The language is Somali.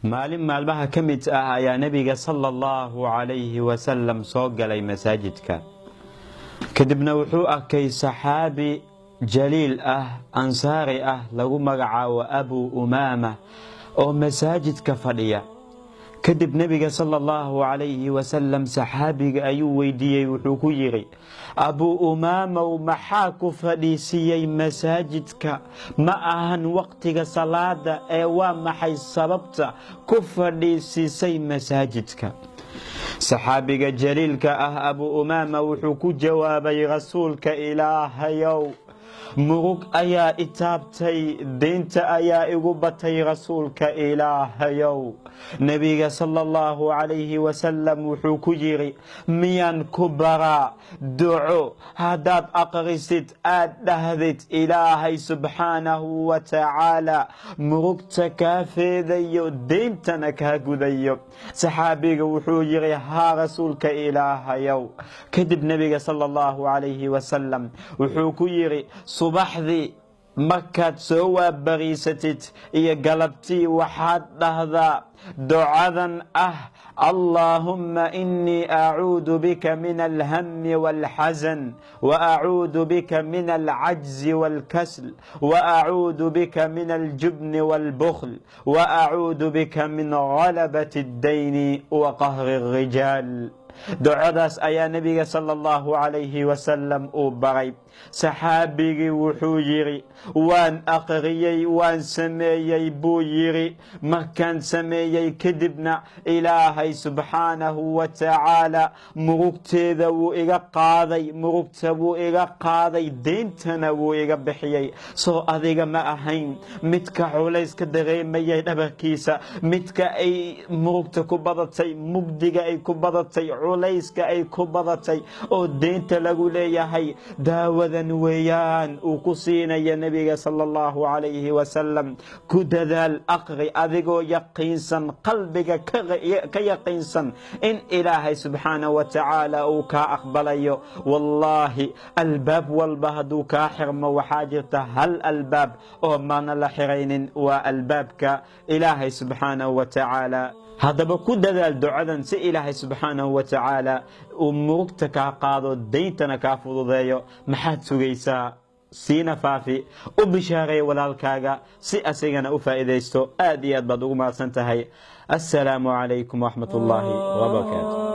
Maalin maalmaha ka mid ah ayaa Nebiga sala Allahu calayhi wasalam soo galay masaajidka. Kadibna wuxuu arkay saxaabi jaliil ah, ansaari ah, lagu magacaabo Abu Umaama, oo masaajidka fadhiya. Kadib Nebiga sala Allahu calayhi wasalam saxaabiga ayuu weydiiyey. Wuxuu ku yidhi: "Abu Umaamow, maxaa ku fadhiisiiyey masaajidka? Ma ahan waqtiga salaada ee waa maxay sababta ku fadhiisiisay masaajidka?" Saxaabiga jaliilka ah Abu Umaama wuxuu ku jawaabay: "Rasuulka Ilaahayow, murug ayaa itaabtay, deynta ayaa igu batay, Rasuulka Ilaahayow." Nebiga sala Allahu calayhi wasalam wuxuu ku yidhi: "Miyaan ku baraa duco haddaad aqrisid, aad dhahdid, Ilaahay subxaanahu wa tacaala murugta kaa feedayo, deyntana kaa gudayo?" Saxaabiga wuxuu yidhi: "Haa, Rasuulka Ilaahayow." Kadib Nebiga sala Allahu calayhi wasalam wuxuu ku yidhi: "Subaxdii markaad soo waabariisatid iyo galabtii waxaad dhahdaa ducadan ah: Allaahumma innii acuudu bika min alhami waalxasan, wa acuudu bika min alcajzi waalkasl, wa acuudu bika min aljubni waalbukhl, wa acuudu bika min galabati addayni wa qahri alrijaal." Ducadaas ayaa Nebiga sala Allahu calayhi wasalam uu baray. Saxaabigii wuxuu yidhi: "Waan aqriyey, waan sameeyey," buu yidhi. "Markaan sameeyey kadibna Ilaahay subxaanahu wa tacaala murugteeda wuu iga qaaday, murugta wuu iga qaaday, deyntana wuu iga bixiyey." Soo adiga ma ahayn midka culayska dareemayay dhabarkiisa, midka ay murugta ku badatay, mugdiga ay ku badatay, culayska ay ku badatay, oo deynta lagu leeyahay? Daawadan weeyaan uu ku siinaya Nebiga sala Allahu calayhi wasalam. Ku dadaal, aqri adigoo yaqiinsan, qalbiga ka yaqiinsan in Ilaahay subxaanahu wa tacaala uu kaa aqbalayo. Wallaahi, albaab walba hadduu kaa xirmo, waxaa jirta hal albaab oo maana la xiraynin, waa albaabka Ilaahay subxaanahu wa tacaala. Haddaba ku dadaal ducadan si Ilaahay subxaanahu wa tacaala uu murugta kaa qaado, deyntana kaa fududeeyo. Maxaad sugaysaa? Siina faafi, u bishaareey walaalkaaga si asigana u faa'iidaysto. Aad iyo aad baad ugu mahadsan tahay. Assalaamu calaykum waraxmat ullaahi wabarakaatu.